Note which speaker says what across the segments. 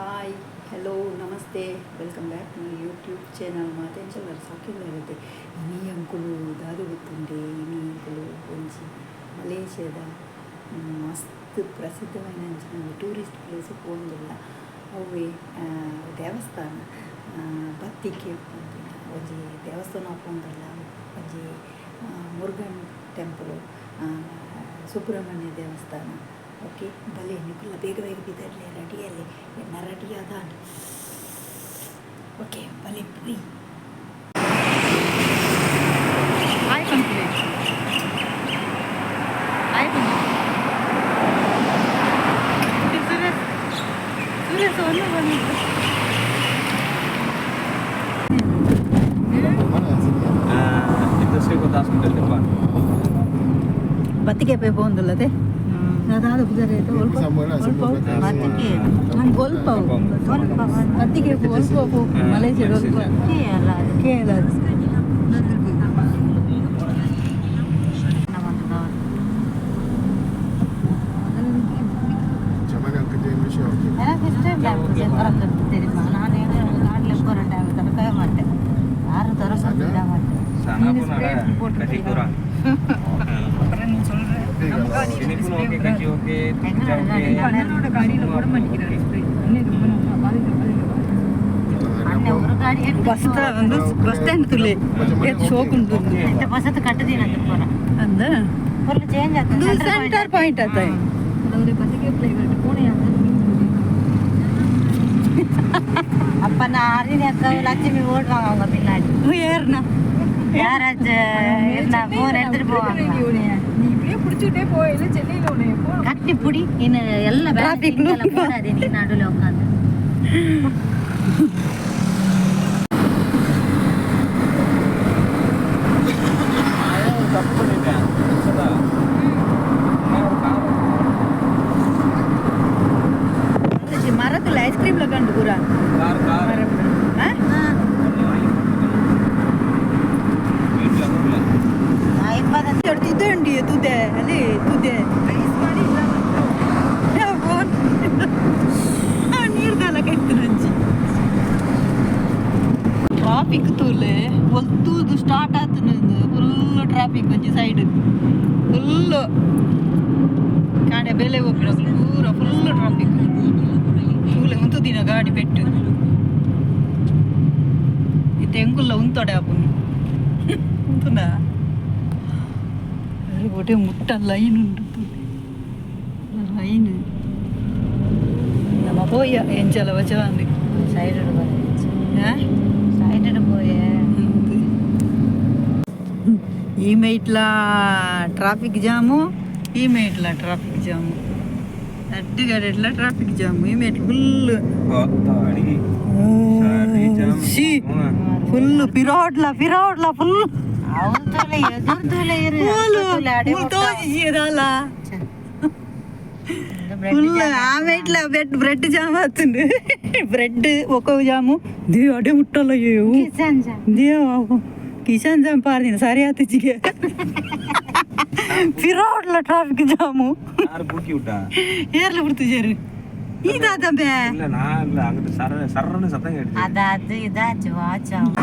Speaker 1: Hi, hello, namaste, welcome back my YouTube channel. ಮಾತೆಂಚಲರ್ ಸಾಕಿಲ್ಲರುತ್ತೆ. ಇನಿ ಅಂಕುಲು ದಾದ ಗೊತ್ತುಂಡೆ? ಇನಿ ಅಂಕುಲು ಒಂಜಿ ಮಲೇಷ್ಯಾದ ಮಸ್ತ್ ಪ್ರಸಿದ್ಧವಾಯಿನ ಅಂಚಿನ ಟೂರಿಸ್ಟ್ ಪ್ಲೇಸ್ ಪೋಂದುಲ್ಲ. ಅವ್ವೆ ದೇವಸ್ಥಾನ ಬತ್ತಿಗೆ ಪನ್ಪಿನ ಒಂಜಿ ದೇವಸ್ಥಾನ ಪೋಂದುಲ್ಲ. ಒಂಜಿ ಮುರುಗನ್ ಟೆಂಪಲ್, ಸುಬ್ರಹ್ಮಣ್ಯ ದೇವಸ್ಥಾನ. ಓಕೆ, ಬಲೆ ನಿಕುಲ್ಲ ಬೇಗ ಬೇಗ ಬಿದರ್ಲೆ, ರೆಡಿಯಲ್ಲಿ ಎನ್ನ ರೆಡಿ ಆದಾಂಡ್. ಓಕೆ, ಬಲೆ ಪೋಯಿ. ಹಾಯ್ ಪನ್ಪುಲೆ, ಹಾಯ್ ಪನ್ಪುಲೆ. ಸುರೇಶ್, ಸುರೇಶ್ ಒಂದು ಬಂದಿದ್ದು.
Speaker 2: Itu Sri Kota Hospital depan.
Speaker 1: ಬತ್ತಿಗೆ ಪೋಂದುಲ್ಲದೆ ದಾದ ಪುದರ್ ಒಲ್ಪ ಒಲ್ಪ ಬತ್ತಿಗೆ ಒಲ್ಪ ಮಲೇಷ್ಯಾ ಒಲ್ಪ ಕೇರಳ.
Speaker 3: எனக்கு இஷ்டம் இல்லை திறக்கிறது தெரியுமா? நான் எங்க காட்டில் போகிற டைம் திறக்கவே மாட்டேன். யாரும் திறக்க விட மாட்டேன்.
Speaker 2: Sana pun ada gaji kurang. Sini pun oke, gaji oke, kerja oke.
Speaker 3: அண்ணன் ஒரு காடி
Speaker 1: ಬಸ್ வந்து ಬಸ್ ಸ್ಟ್ಯಾಂಡ್ ತುಲೆ ಶೋಕ್ ಉಂಟು.
Speaker 3: இந்த பசத்து கட்டுதி நான் போகிறேன்.
Speaker 1: ಅಂದ
Speaker 3: பொருள் சேஞ்ச்
Speaker 1: ಇದು
Speaker 3: ஆகுது.
Speaker 1: ಸೆಂಟರ್ ಪಾಯಿಂಟ್ ಆತ.
Speaker 3: அப்ப நான் ஹரிணி அக்கா லட்சுமி ஓடுவாங்க அவங்க பின்னாடி.
Speaker 1: ஏறுனா
Speaker 3: யாராச்சும் இருந்தா போன் எடுத்துட்டு போவாங்க. கட்டி புடி இன்னும் எல்லாம்
Speaker 1: Traffic
Speaker 3: வேலை போடாதே நீ நடுவில் உட்காந்து.
Speaker 2: தப்பு பண்ணிட்டேன். சதா. நான் ஒரு கார்
Speaker 1: ಮರத்துல ಐಸ್ ಕ್ರೀಮ್ ಕಂಡು ಪೂರ.
Speaker 2: கார் கார் ஒன்று வாங்கி போட்டுருக்கேன். வீட்டில் ஊரில்.
Speaker 3: நான் இப்பதான்
Speaker 1: ತುದೆ ಉಂಡಿ, ತುದೆ ಅಲ್ಲಿ ತುದೆ ನೀರು ಕಾಲಕ್ಕೆ ನಂಜಿ. ಟ್ರಾಫಿಕ್ ತೂಲೆ, ಒತ್ತುದು ಸ್ಟಾರ್ಟ್ ಆತನ ಫುಲ್ ಟ್ರಾಫಿಕ್. ಒಂಜಿ ಸೈಡ್ ಫುಲ್ ಕಾಂಡೆ ಬೆಲೆ ಹೋಗ್ಬಿಡ ಪೂರ ಫುಲ್ ಟ್ರಾಫಿಕ್. ತೂಲೆ ಉಂತುದಿನ ಗಾಡಿ ಪೆಟ್ಟು ಇತ್ತೆ ಎಂಕುಲ್ಲ ಉಂತೊಡೆ ಆಪುನು ಉಂತುನ ಒಟ್ಟೆ ಮುಟ್ಟ ಲೈನ್ ಉಂಟು, ಲೈನ್. ನಮ್ಮ ಪೋಯ ಎಂಚಲ ವಚವಂದು.
Speaker 3: சைடு சைடு போய்.
Speaker 1: ಈ ಮೇಟ್ಲ ಟ್ರಾಫಿಕ್ ಜಾಮು, ಈ ಮೇಟ್ಲ ಟ್ರಾಫಿಕ್ ಜಾಮು, ಅಡ್ಡುಗಡೆಟ್ಲ ಟ್ರಾಫಿಕ್ ಜಾಮು. ಈ ಮೇಟ್ಲ ಫುಲ್
Speaker 2: அடி சரி jam.
Speaker 1: C full ಪಿರೋಡ್ಲ ಪಿರೋಡ್ಲ ಫುಲ್.
Speaker 3: அவத்துல எதிர்த்துல இரு.
Speaker 1: ತೋಜಿದಾಲ ಫುಲ್. ಆ ಮೇಟ್ಲ ಬ್ರೆಡ್ ಬ್ರೆಡ್ ಜಾಮ್ ಆತುಂಡು. ಬ್ರೆಡ್ ಒಕ್ಕ ಜಾಮು they ಅಡೆ ಮುಟ್ಟಲ್ಲ. ಏವು ದೇವ ಕಿಶನ್ ಜಾಮ್ ಪಾರ್ದಿನ ಸರಿ ಆತುಜಿಗೆ. ಪಿರೋಡ್ಲ ಟ್ರಾಫಿಕ್ ಜಾಮು.
Speaker 2: யார் பூக்கி விட்டா?
Speaker 1: ஏர்ல ಬಿಡ್ತಿಜಾರು ಇದಾದಂಬೆ.
Speaker 2: இல்ல, நான் இல்ல. அங்கிட்டு சர சரன்னு சத்தம் கேட்டுச்சு.
Speaker 3: அது அது இதாச்சு வாட்ச் ஆகும்.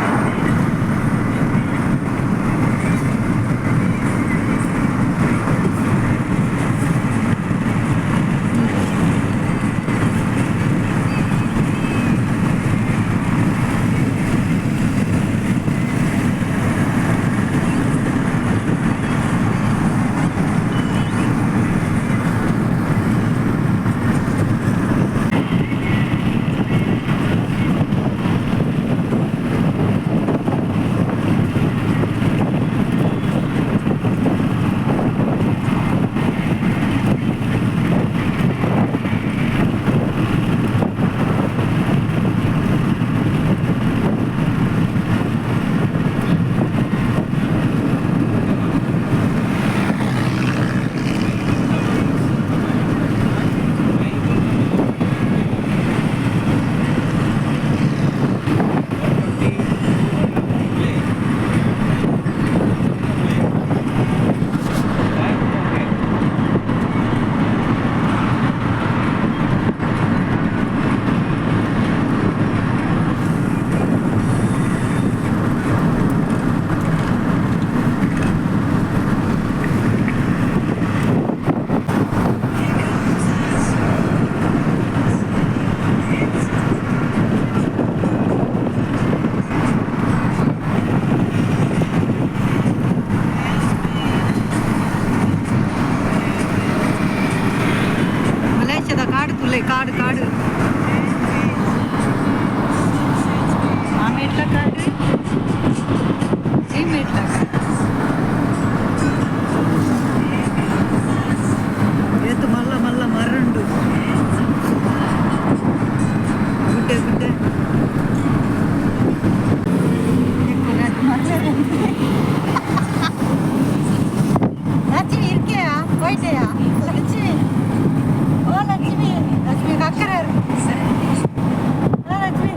Speaker 1: ಕಾಡು ತುಲೆ ಕಾಡು ಕಾಡು ಆ ಮೇಟ್ಲ ಕಾಡು ಈ ಮೇಟ್ಲ ಕಾಡು ಏತು ಮಲ್ಲ ಮಲ್ಲ ಮರಂಡು ಗುಡ್ಡೆ ಗುಡ್ಡೆ
Speaker 3: லட்சுமி இருக்கியா போயிட்டியா லட்சுமி ஓ லட்சுமி லட்சுமி அக்கறை இருக்கு ஓ லட்சுமி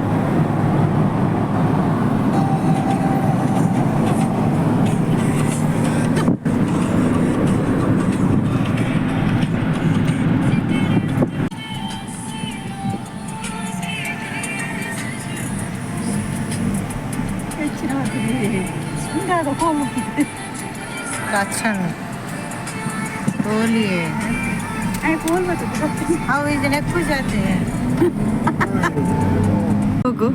Speaker 3: लक्षण बोलिए हाँ इतने खुश आते हैं
Speaker 1: ಲೋಗೋ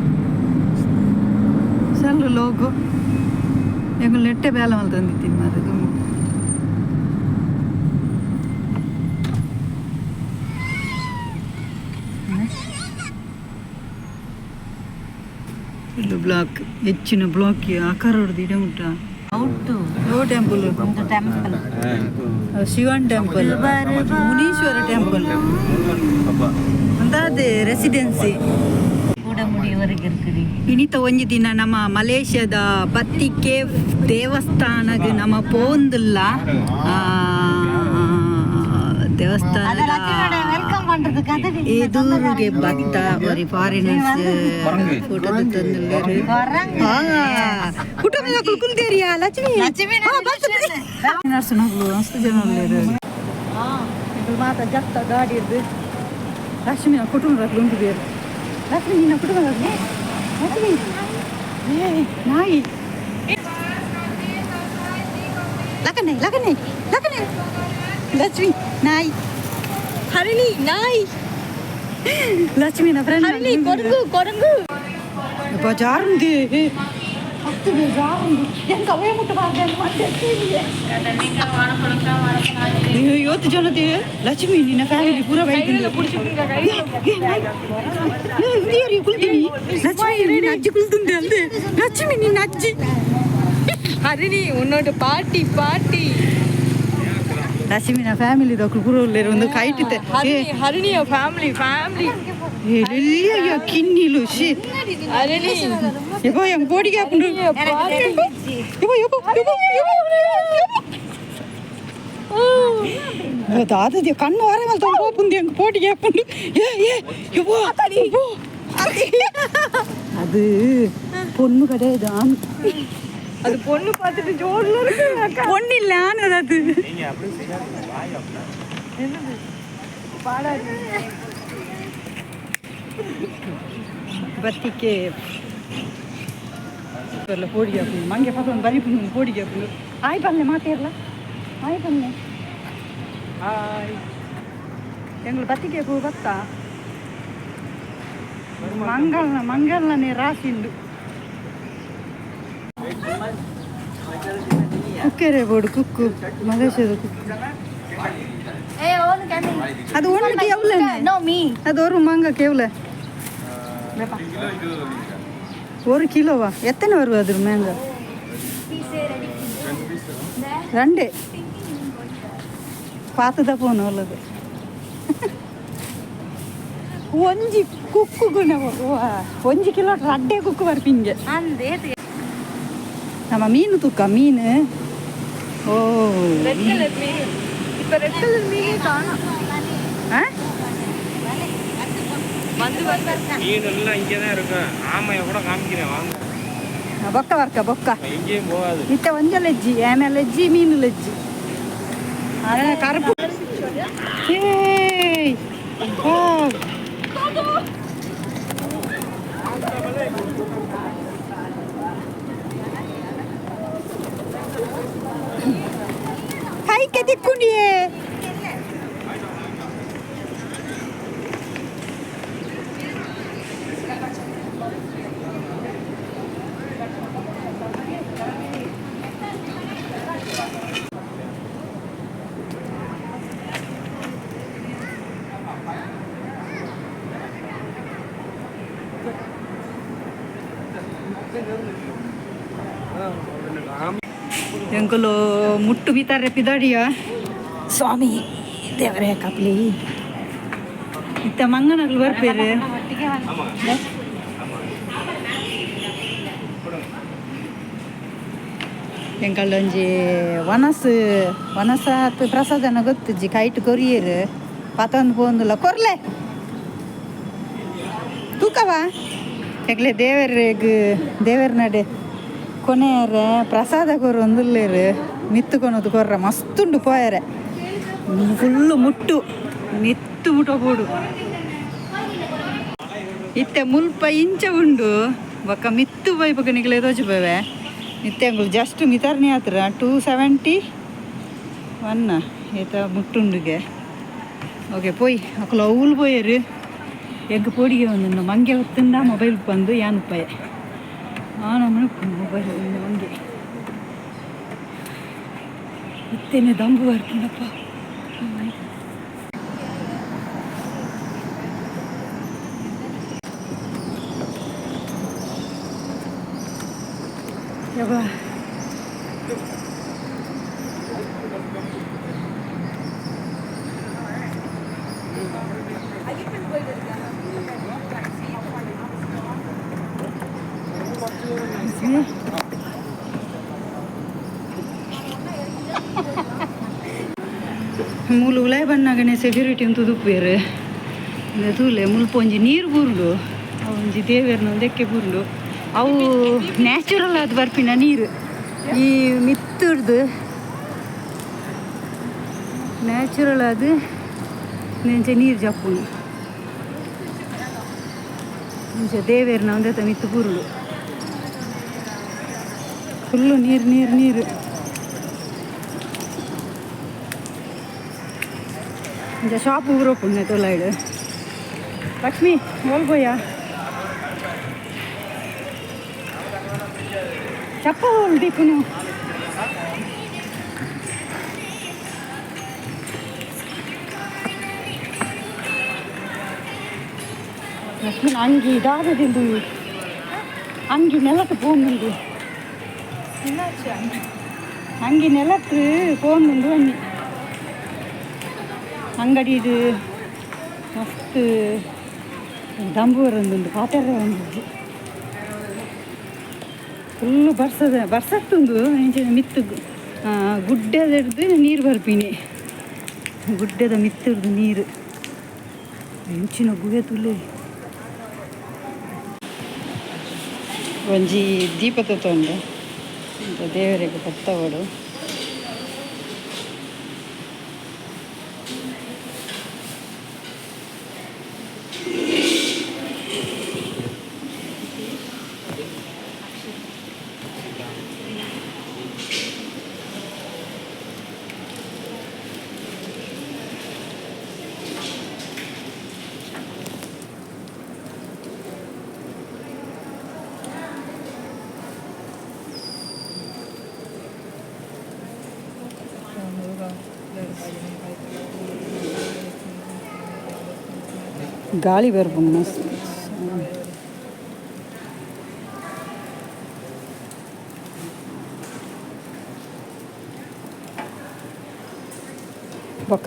Speaker 1: ಸಣ್ಣ ಲೋಗೋ ಎಂಗ್ ನೆಟ್ಟೆ ಬೇಲೆ ಮಲ್ತೊಂದಿತ್ತೀನಿ ಮಾರೆ ದುಂಬು ಇಲ್ಲು ಬ್ಲಾಕ್ ಹೆಚ್ಚಿನ ಬ್ಲಾಕ್ ಆಕಾರ ಹೊಡೆದು ಇಡ ಮುಟ್ಟ
Speaker 3: ಔಟು
Speaker 1: ಲೋ ಟೆಂಪಲ್
Speaker 3: ಒಂದು temple
Speaker 1: Shivan temple Muneeshwara temple ಅಂದಾದೆ residency
Speaker 3: ಕೂಡ ಮುಡಿಯವರೆಗೆ ಇರ್ತೀರಿ
Speaker 1: ಇನಿತ ಒಂಜಿ ದಿನ ನಮ್ಮ ಮಲೇಷ್ಯಾದ ಬತ್ತಿಕೆ ದೇವಸ್ಥಾನಗ್ ನಮ್ಮ ಪೋಂದುಲ್ಲ ದೇವಸ್ಥಾನದ
Speaker 3: welcome பண்றதுக்கு அது
Speaker 1: ಎದುರಿಗೆ ಭಕ್ತ ಒರಿ ಫಾರಿನರ್ಸ್ ಫೋಟೋ ತಂದುಲ್ಲೆರ್ ಕುಟುಂಬದ ಕುಲ್ದೇರಿಯಾ ಲಕ್ಷ್ಮಿ
Speaker 3: ಲಕ್ಷ್ಮಿ
Speaker 1: ಫಾರಿನರ್ಸ್ ನಗುಲು ಮಸ್ತ್ ಜನ ಉಲ್ಲೆರ್ ಮಾತ ಜತ್ತ ಗಾಡಿ ಇರ್ದು ಲಕ್ಷ್ಮಿ ಕುಟುಂಬದ ಉಂಟು ಬೇರೆ ಲಕ್ಷ್ಮಿ ನಿನ್ನ ಕುಟುಂಬದ ಲಕ್ಷ್ಮಿ ಏ ನಾಯಿ ಲಕನೆ ಲಕನೆ ಲಕನೆ ಲಕ್ಷ್ಮಿ ನಾಯಿ
Speaker 4: ಹರಿಣಿ ನಾಯಿ
Speaker 1: ಲಕ್ಷ್ಮಿನ ಫ್ರೆಂಡ್
Speaker 4: ಹರಿಣಿ ಕೊರಗು ಕೊರಂಗು
Speaker 1: ಬಜಾರುಂದಿ ಹತ್ತು ಬೇಜಾರುಂದು ಎಂತ ಅವೇ ಮುಟ್ಟು ಇವತ್ತು ಜನತೆ ಲಕ್ಷ್ಮಿ ನಿನ್ನ ಫ್ಯಾಮಿಲಿ ಪೂರ ಕುಲ್ತೀನಿ ಲಕ್ಷ್ಮಿ ನಿನ್ನ ಅಜ್ಜಿ ಕುಲ್ತುಂದೆ ಅಲ್ದೆ ಲಕ್ಷ್ಮಿ ನಿನ್ನ ಅಜ್ಜಿ
Speaker 4: ಹರಿಣಿ ಉನ್ನೋಟ ಪಾರ್ಟಿ ಪಾರ್ಟಿ
Speaker 1: ಲಕ್ಷ್ಮಿನ ಫ್ಯಾಮಿಲಿ ದಕ್ಲು ಪೂರ ಉಲ್ಲೇರು ಒಂದು ಕೈಟಿತ್ತೆ
Speaker 4: ಹರಿಣಿ ಹರಿಣಿಯ ಫ್ಯಾಮಿಲಿ ಫ್ಯಾಮಿಲಿ
Speaker 1: ಎಲ್ಲಿ ಕಿನ್ನಿಲು she
Speaker 4: Harini
Speaker 1: ಯಬ್ಬಾ ಎಂಗ್ ಬೋಡಿಗೆ ಹಾಕೊಂಡು ಯಬ್ಬಾ ಯಬ್ಬಾ ಯಬ್ಬಾ ಯಬ್ಬಾ ದಾದದಿ ಕಣ್ಣು ವಾರ ಮೇಲೆ ಹೋಪುಂದಿ ಎಂಗ್ ಪೋಟಿಗೆ ಹಾಕೊಂಡು ಏ ಏ ಯಬ್ಬಾ ಯಬ್ಬಾ. ಅದು பொண்ணு கிடையாது ஆண்
Speaker 4: ಅದು பொண்ணு பார்த்துட்டு ஜோர்ல இருக்கு
Speaker 1: பொண்ணு இல்ல ஆண் அது
Speaker 2: நீங்க அப்படியே செய்யாதீங்க வாய் அப்படி
Speaker 1: ಬತ್ತಿಕೆ ಪೋಡಿಗೆ ಹಾಕೊಂಡು ಮಂಗೆ ಪಾಪ ಬರಿ ಪೋಡಿಗೆ ಹಾಕೊಂಡು ಆಯ್ ಪಲ್ಲೆ ಮಾತೇರ್ಲ ಆಯ್ ಪಲ್ಲೆ
Speaker 2: ஹாய்
Speaker 1: ಎಂಗ್ಳು ಬತ್ತಿಗೆ ಪೂ ಬತ್ತ ಮಂಗಳನ ಮಂಗಳನೇ ರಾಶಿಂಡು ಕುಕ್ಕೆರೆ ಬೋಡು ಕುಕ್ಕು ಮಲೇಷ್ಯಾದ ಕುಕ್ಕು ಅದು ಒಣ್ಣು ಕೇವಲ ಅದು ஒரு மாங்காய் கேவல ஒரு கிலோவா எத்தனை வரும் அது மேங்காய் ரெண்டு பார்த்து தான் போகணும் உள்ளது ಒಂಜಿ ಕುಕ್ಕು ಗುಣ ಒಂಜಿ ಕಿಲೋ ರಡ್ಡೆ ಕುಕ್ಕು ಬರ್ಪಿಂಗೆ
Speaker 3: ಅಂದೇ
Speaker 1: ನಮ್ಮ ಮೀನು ತೂಕ ಮೀನು ಓ
Speaker 4: ರೆಡ್ ಕಲರ್ ಮೀನು இப்ப ரெட் கலர் மீனே காணோம்
Speaker 1: ಆ?
Speaker 4: வந்து வந்து
Speaker 2: மீன் எல்லாம் இங்கே தான் இருக்கும் ஆமையை கூட காமிக்கிறேன் வாங்க
Speaker 1: ಬೊಕ್ಕ ವರ್ಕ ಬೊಕ್ಕ
Speaker 2: எங்கேயும் போகாது
Speaker 1: ಇತ್ತ ಒಂಜ ಲಜ್ಜಿ ಆಮೇಲೆ ಲಜ್ಜಿ ಮೀನು ಲಜ್ಜಿ ಕರುಪು ಏಯ್ ವಾವ್. ಕೈಗೆ ತಿಕ್ಕೊಂಡಿಯೇ ಎಂಕುಲು ಮುಟ್ಟು ಬಿತಾರೆ ಪಿದಾಡಿಯ ಸ್ವಾಮಿ ದೇವರೇ ಕಾಪ್ಲಿ ಇತ್ತ ಮಂಗನಗ್ಲು ಬರ್ಪೇರು. ಎಂಕಲ್ಲೊಂಜಿ ವನಸು ವನಸಾತ್ ಪ್ರಸಾದನ ಗೊತ್ತುಜ್ಜಿ ಕೈಟ್ ಕೊರಿಯರು ಪತೊಂದು ಪೋಂದುಲ್ಲ ಕೊರ್ಲೆ ತೂಕವಾ ಎಕ್ಲೆ ದೇವರಿಗೆ ದೇವರ ನಡೆ ಕೊನೆಯರೆ ಪ್ರಸಾದ ಕೊರು ಒಂದುಲ್ಲೇರು ಮಿತ್ತು ಕೊನದು ಕೊರ್ರ ಮಸ್ತುಂಡು ಪೋಯರೆ ಫುಲ್ಲು ಮುಟ್ಟು ಮಿತ್ತು ಮುಟ್ಟ ಬೋಡು ಇತ್ತೆ ಮುಲ್ಪ ಇಂಚ ಉಂಡು ಬೊಕ್ಕ ಮಿತ್ತು ಬೈಪಕ ನಿಗಲೆ ತೋಜುಪವೆ ಇತ್ತೆ ಅಂಗುಲು ಜಸ್ಟ್ ಮಿತರ್ನೆ ಹತ್ರ 271 ಏತ ಮುಟ್ಟುಂಡುಗೆ. ಓಕೆ ಪೋಯ್ ಅಕುಲು ಅವ್ಲು ಪೋಯರು ಎಂಕ್ ಪೋಡಿಗೆ ಒಂದು ಮಂಗೆ ಹೊತ್ತುಂಡ ಮೊಬೈಲ್ ಬಂದು ಯಾನ್ ಉಪ್ಪಾಯ ಆ ನಮ್ಮನೆ ಮೊಬೈಲ್ ಮಂಗೆ ಇತ್ತೇನೆ ದಂಬು ಬರ್ತೀನಪ್ಪ. ಯಬ್ಬಾ ಮೂಲು ಉಲಾಯ್ ಬಣ್ಣಗನೆ ಸೆಕ್ಯೂರಿಟಿ ಅಂತ ತುಪ್ಪೇರು ತೂಲೆ ಮುಲ್ಪ ಒಂಜಿ ನೀರು ಬೂರ್ಲು ಒಂಜಿ ದೇವೇರ್ನ ಒಂದೆಕ್ಕೆ ಬೂರ್ಲು ಅವು ನ್ಯಾಚುರಲ್ ಆದ್ ಬರ್ಪಿನ ನೀರು ಈ ಮಿತ್ತುರ್ದು ನ್ಯಾಚುರಲ್ ಆದ್ ನೆಂಚೆ ನೀರು ಜಪ್ಪುನು ಇಂಚ ದೇವೇರ್ನ ಒಂದೆತ ಮಿತ್ತು ಬೂರ್ಲು ಫುಲ್ಲು ನೀರು ನೀರು ನೀರು. ಇಂಚ ಶಾಪ್ ಊರು ಪುಣ್ಯ ತೊಲಾಯ್ಡು ಲಕ್ಷ್ಮಿ ಹೋಲ್ಬೋಯಾ ಚಪ್ಪ ಹೋಲ್ದಿ ಪುನಃ ಲಕ್ಷ್ಮಿ ಅಂಗಿ ಇದಾಗದಿಂದು ಅಂಗಿ ನೆಲಕ್ಕೆ ಪೋಂದುಂಡು ಅಂಗಿ ನೆಲಕ್ಕೆ ಪೋಂದುಂಡು ಅನ್ನಿ ಅಂಗಡಿ ಇದು ಮಸ್ತ್ ದಂಬು ಬರೊಂದುಂಡು ಪಾತೆರ ಒಂದು ಫುಲ್ಲು ಬರ್ಸದ ಬರ್ಸತ್ತುಂಡು ಇಂಚಿನ ಮಿತ್ತು ಗುಡ್ಡೆದ ಹಿಡ್ದು ನೀರು ಬರ್ಪಿನಿ ಗುಡ್ಡೆದ ಮಿತ್ತು ಹಿಡ್ದು ನೀರು ಇಂಚಿನ ಗುಹೆ ತುಲೆ ಒಂಜಿ ದೀಪ ತತ್ತೊಂಡು ದೇವರಿಗೆ ಪತ್ತವಡು. ಗಾಳಿ ಬರ್ಪುಂಡು ಮಸ್ತ್. ಬೊಕ್ಕ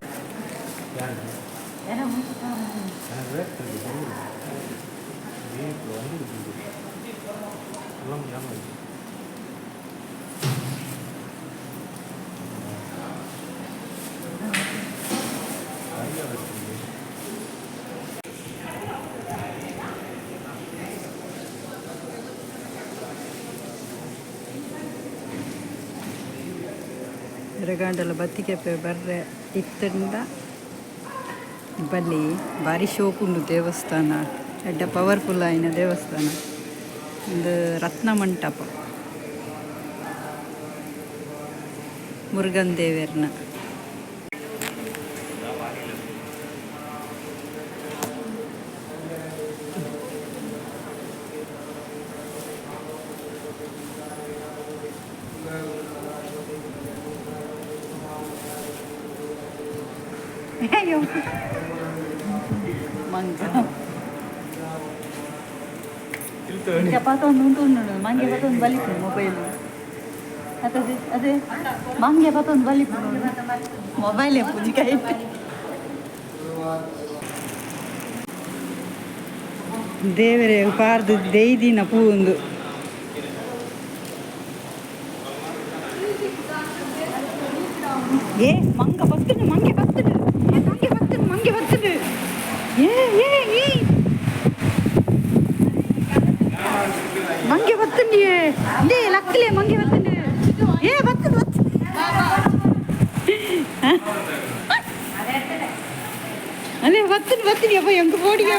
Speaker 1: ರೆಗಾಂಡಲ ಬತ್ತಿಕೆಪೆ ಬರ್ರೆ ಇತ್ತಂಡ ಬಲ್ಲಿ ಬಾರಿ ಶೋಕುಂಡು ದೇವಸ್ಥಾನ ಎಡ್ಡ ಪವರ್ಫುಲ್ ಆಯಿನ ದೇವಸ್ಥಾನ ಒಂದು ರತ್ನ ಮಂಟಪ ಮುರುಗನ್ ದೇವೆರ್ನ. ಮಂಗ ಚಪಾತೊಂದು ಉಂಟು ಉಂಡು ಮಂಗೆ ಪತ್ತೊಂದು ಬಲಿಪು ಮೊಬೈಲ್ ಅದೇ ಅದೇ ಮಂಗೆ ಪತ್ತೊಂದು ಬಲಿಪು ಮೊಬೈಲ್ ಪೂಜೆ ಕೈ ದೇವರೇ ಪಾರ್ದು ದೇಯ್ದಿನ ಪೂ ಒಂದು ಏ ಮಂಗ ಬತ್ತುಂಡು ಮಂಗೆ ಬತ್ತುಂಡು ಏ ಮಂಗೆ ಬತ್ತುಂಡು ಮಂಗೆ ಬತ್ತುಂಡು ಏ ಏ ಏ ಮಂಗೆ ಬತ್ತುಂಡು ಲೇ ಲಕ್ಕಲೆ ಮಂಗೆ ಬತ್ತುಂಡು ಏ ಬತ್ತುಂಡು ಬತ್ತು ಅಲ್ಲೇ ಬತ್ತುಂಡು ಬತ್ತುಂಡು ಅಪ್ಪ ಎಂಕ ಬೋಡಿಗೆ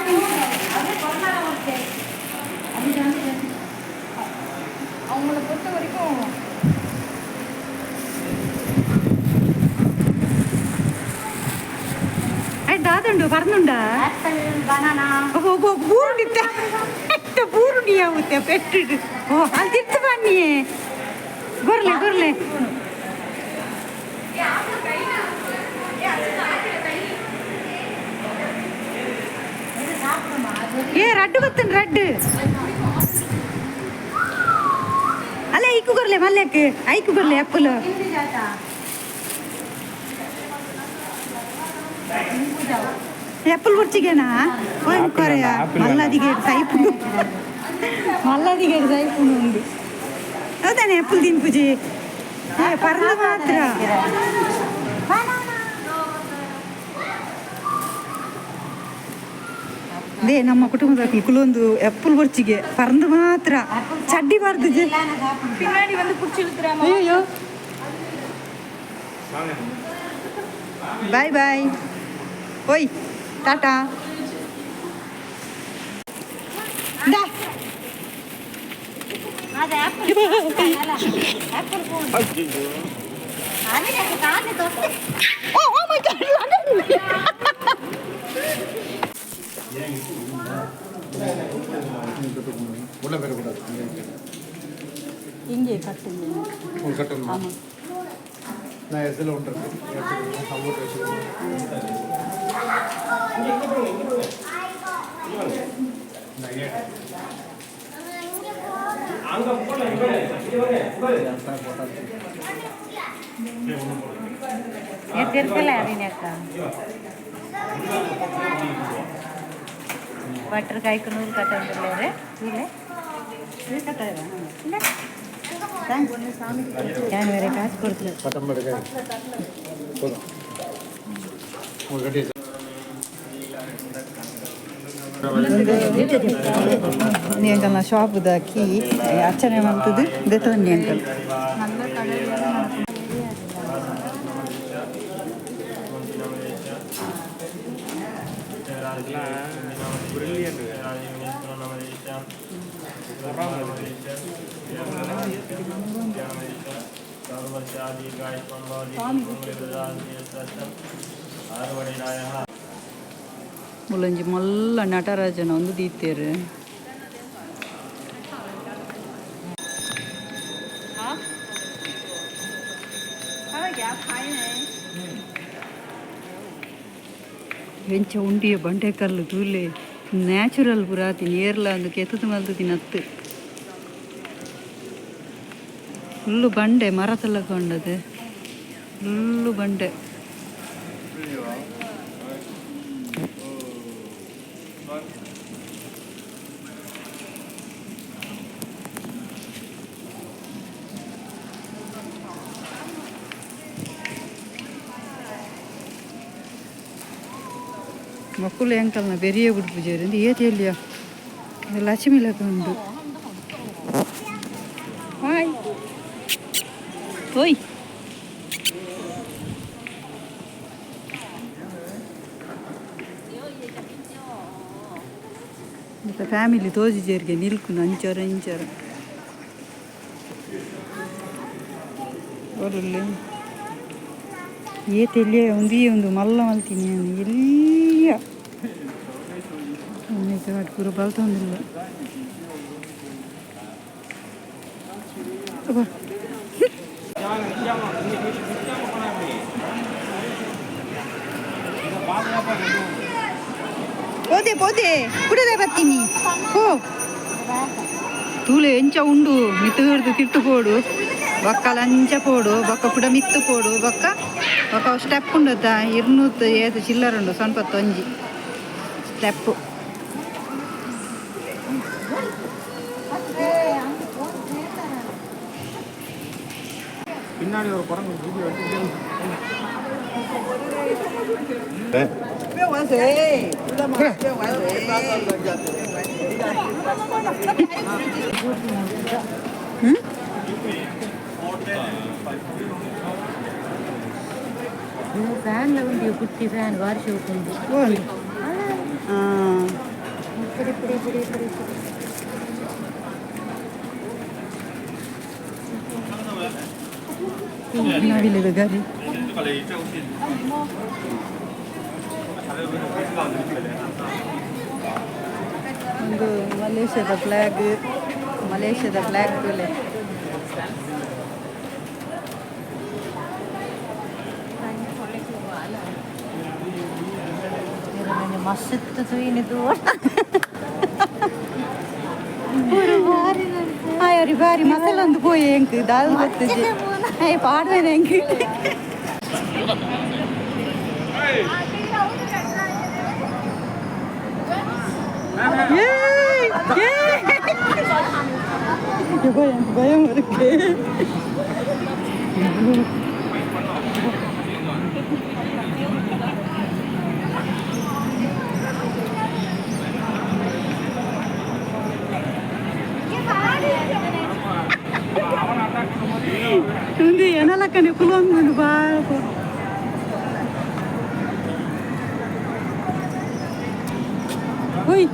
Speaker 4: அவங்கள பொறுத்த வரைக்கும்
Speaker 1: ದಾದುಂಡು ಪರ್ನುಂಡ ಬೂರುಂಡಿತ್ತ ಬೂರುಂಡಿ ಆಗುತ್ತೆ ಪೆಟ್ಟು ಓ ಅಲ್ಲಿ ತಿರ್ತು ಬನ್ನಿ ಗೊರ್ಲೆ ಗೊರ್ಲೆ ಏ ರಡ್ಡು ಬತ್ತನ್ ರಡ್ಡು ಅಲ್ಲ ಐಕು ಗೊರ್ಲೆ ಮಲ್ಯಕ್ಕೆ ಐಕು ಗೊರ್ಲೆ ಅಪ್ಪಲು ಆ್ಯಪಲ್ ಬುರ್ಚಿಗೆನಾ ಕೊರೆಯ ಮಲ್ಲದಿಗೆ ಸೈಪು ಮಲ್ಲದಿಗೆ ಸೈಪು ಉಂಡು ಹೌದಾನೆ ಆ್ಯಪಲ್ ತಿನ್ಪುಜಿ ಏ ಪರ್ದು ಮಾತ್ರ they ನಮ್ಮ ಕುಟುಂಬದ ಕುಲೊಂದು ಆ್ಯಪಲ್ ಬೊರ್ಚಿಗೆ ಪರ್ದು ಮಾತ್ರ ಚಡ್ಡಿ ಬಾರ್ದು
Speaker 4: பின்னாடி வந்து புடிச்சு இழுத்துறாம
Speaker 1: ಅಯ್ಯೋ ಬಾಯ್ ಬಾಯ್ ಓಯ್ ಟಾಟಾ ದಾ
Speaker 3: ಅದು ಆ್ಯಪಲ್ ಆ್ಯಪಲ್ ಫೋನ್
Speaker 1: ಓ ಓ ಮೈ ಗಾಡ್
Speaker 5: உள்ள போயிடக்கூடாது.
Speaker 1: ಹಿಂಗೆ ಕಟ್ಟುங்க.
Speaker 5: உங்களுக்கு கட்டணுமா? நான் எஸ்எல் ஒன்று இருக்கு, சப்போர்ட் வச்சுக்கோங்க.
Speaker 3: ತಿರ್ಕಲ್ಲ ಅಕ್ಕ ಬಟ್ರ್ ಕಾಯ್ಕು ನೂಲು ಕಟ್ಟೊಂದಿಲ್ಲೇರೆ ಇಲ್ಲ
Speaker 1: ನಾನು ಬೇರೆ ಕಾಸು ಕೊಡ್ತೀನಿ.
Speaker 5: பத்தொன்பது காய் போதும், உங்களுக்கு கட்டி.
Speaker 1: ಎಂಕಲ್ನ ಶಾಪ್ದ ಕೀ ಅರ್ಚನೆ ಮಾಡ್ತದೆ ದೆತ್ತೊನ್ನಿ ಅಂಕಲ್.
Speaker 2: பிரில்லியன்ட்.
Speaker 1: ಮುಲಂಜಿ ಮಲ್ಲ ನಟರಾಜನ ಒಂದು ದೀತೇರು. ಎಂಚ ಉಂಡಿಯ ಬಂಡೆಕಲ್ಲು ತೂಲೆ, ನ್ಯಾಚುರಲ್ ಪುರಾತಿ ನೇರ್ಲ ಅಂದು ಕೆತ್ತದ ಮಲ್ದು ತಿನ್ನತ್ತು. ಫುಲ್ಲು ಬಂಡೆ ಮರ ತಲ್ಲಕೊಂಡದೆ ಫುಲ್ಲು ಬಂಡೆ. ಮಕ್ಕಳು ಎಂಕಲ್ನ ಬೆರಿಯ ಗುಡ್ಪುಜೇರು ಏತ್ ಎಲ್ಲಿಯ ಲಕ್ಷ್ಮಿ ಲೆಕ್ಕ ಉಂಡು. ಹಾಯ್ ಓಯ್ ಮತ್ತೆ ಫ್ಯಾಮಿಲಿ ತೋಜಿಜೇರಿಗೆ ನಿಲ್ಕುನು ಅಂಚರ ಇಂಚರ ಒರುಲ್ಲೆ ಏತ್ ಎಲ್ಲಿಯ ಒಂದು ಈ ಒಂದು ಮಲ್ಲ ಮಲ್ತೀನಿ ಎಲ್ಲಿಯ ಪೂರ ಬಲ್ತೊಂದಿಲ್ಲ. ಅಬ್ಬಾ. ಪೋದೆ ಪೋದೆ ಕುಡದೆ ಬರ್ತೀನಿ. ಹೋ. ತೂಲೆ ಎಂಚ ಉಂಡು ಮಿತ್ತು ಹಿಡ್ದು ತಿರ್ತು ಪೋಡು ಬೊಕ್ಕ ಲಂಚ ಪೋಡು ಬೊಕ್ಕ ಪುಡ ಮಿತ್ತು ಪೋಡು ಬೊಕ್ಕ ಬೊಕ್ಕ ಸ್ಟೆಪ್ ಉಂಡತ್ತ ಇರ್ನೂತ್ತು ಏತ್ ಚಿಲ್ಲರ್ ಉಂಡು ಸೊನ್ಪತ್ತೊಂಜಿ ಸ್ಟೆಪ್.
Speaker 2: பின்னாடி ஒரு குரங்கு வீடியோ எடுத்துக்கிட்டே.
Speaker 3: ಫ್ಯಾನ್ ಉಂಟು, ಕುಟ್ಟಿ ಫ್ಯಾನ್ ಬಾರಿ ಶೋಕ್ ಉಂಟು. ಇಪ್ಪಡಿ ಇಪ್ಪಡಿ ಇಪ್ಪಡಿ ಇಪ್ಪಡಿ ಇಪ್ಪಡಿ.
Speaker 1: ನವಿಲಿದು ಗರಿ. ಒಂದು ಮಲೇಷ್ಯಾದ ಫ್ಲ್ಯಾಗ್, ಮಲೇಷ್ಯಾದ ಫ್ಲ್ಯಾಗ್ ತೂಲೆ.
Speaker 3: ಮಸ್ತ್ ತೂಯಿನಿದು.
Speaker 1: ಆಯ್ ಬಾರಿ ಮಸಾಲ ಒಂದು ಪೋಯೆ ಎಂಕ್ ದಾಲ್ ಗೊತ್ತಿಜ್ಜಿ. ಆಯ್ ಪಾಡ್ವೇನೆ ಎಂಕ್. ಏಯ್ ಏಯ್ பயம் பயம் இருக்கு. ఉంది ಎನಲಕ್ಕನೆ ಕುಲೊಂದು ಬಾಳ. ಓಯ್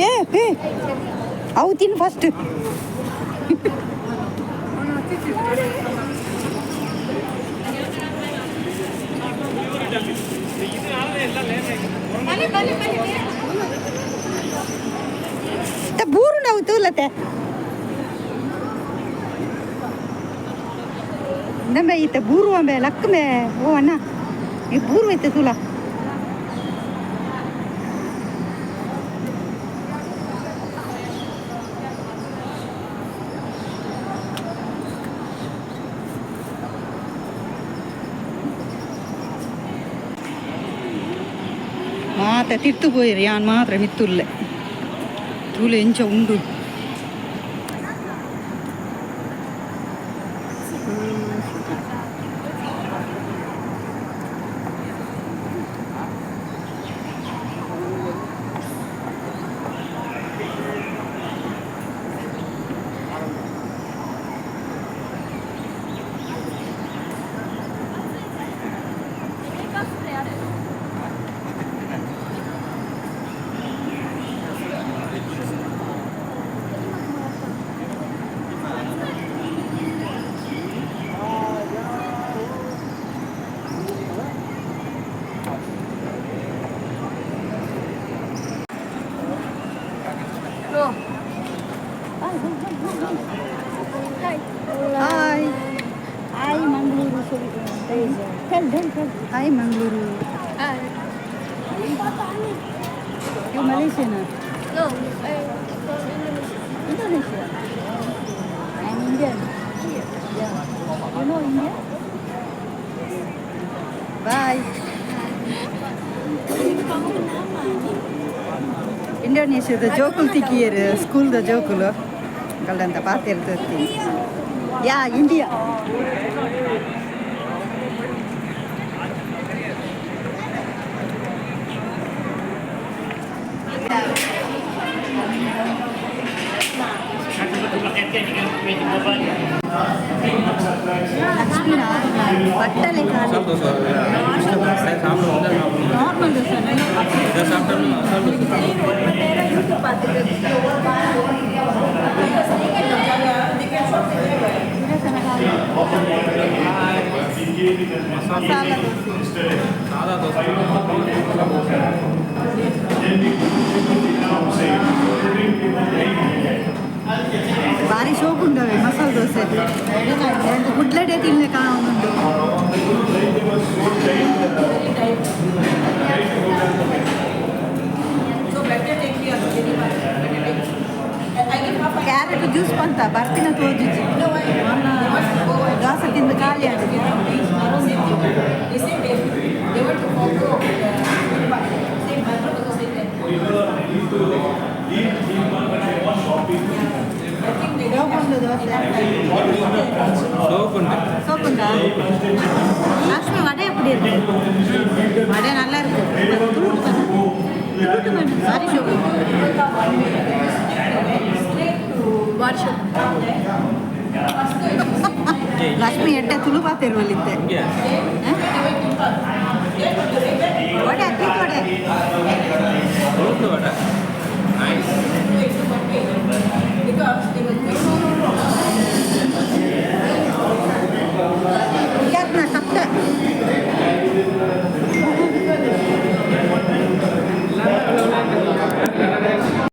Speaker 1: ಏ ಏ ಅವು ತಿನ್ನು ಫಸ್ಟ್. ಬೂರು ನಾವು ತೂಲತ್ತೆ ಇಂದಂಬೆ ಈತ ಬೂರು ಅಂಬೆ ಲಕ್ಕಮೆ. ಓ ಅಣ್ಣ, ಈ ಬೂರು ಐತೆ ತೂಲ. ಮಾತ ತಿರ್ತು ಪೋಯಿರಿ ಯಾನ್ ಮಾತ್ರ ಮಿತ್ತುಲ್ಲೆ. ತೂಲೆ ಎಂಚ ಉಂಡು. Hi
Speaker 3: hi Mangaluru. Tell tell tell.
Speaker 1: Hi Mangaluru. You Malaysian?
Speaker 4: No, I'm from Indonesia.
Speaker 1: Indonesia. I'm Indian. Yeah. You know India? Bye. ಇಂಡೋನೇಷ್ಯಾದ ಜೋಕುಲ್ ತಿಕ್ಕಿಯರು, ಸ್ಕೂಲ್ದ ಜೋಕುಲು ಕಲ್ಲಂತ ಪಾತಿರ್ತಿ. ಯಾ ಇಂಡಿಯಾ. ಲಕ್ಷ್ಮೀನಾ ಬಟ್ಟಲೆ ನಾರ್ಮಲ್ ದೋಸೆ. ಮಸಾಲ ದೋಸೆ.
Speaker 2: சாதா தோசை.
Speaker 1: ಭಾರಿ ಶೋಕ್ ಉಂಡವೆ ಮಸಾಲೆ ದೋಸೆ. ಗುಡ್ಲಡೆ ತಿನ್ಲಿಕ್ಕೆ ಕಾಣುಂಟು.
Speaker 3: ಮಾತ ಬರ್ಪಿನ ತೋಜುಜಿ. ದೋಸೆ ತಿಂದು ಖಾಲಿ ಆಗಿದೆ. ಸೋಪುಂಡು ದೋಸೆ.
Speaker 2: சோப்புண்டு.
Speaker 3: சோப்புண்டா? லக்ஷ்மி, வடை எப்படி இருக்கு? வடை நல்லா இருக்கு. Sorry, soap.
Speaker 4: ವರ್ಷ.
Speaker 3: ಲಕ್ಷ್ಮಿ ಎಡ್ಡೆ ತುಳುಬಾ ತೆರುವಲ್ಲಿದ್ದೆ.
Speaker 2: இங்கே.
Speaker 3: ವಡೆ, ಅತ್ತಿ ವಡೆ.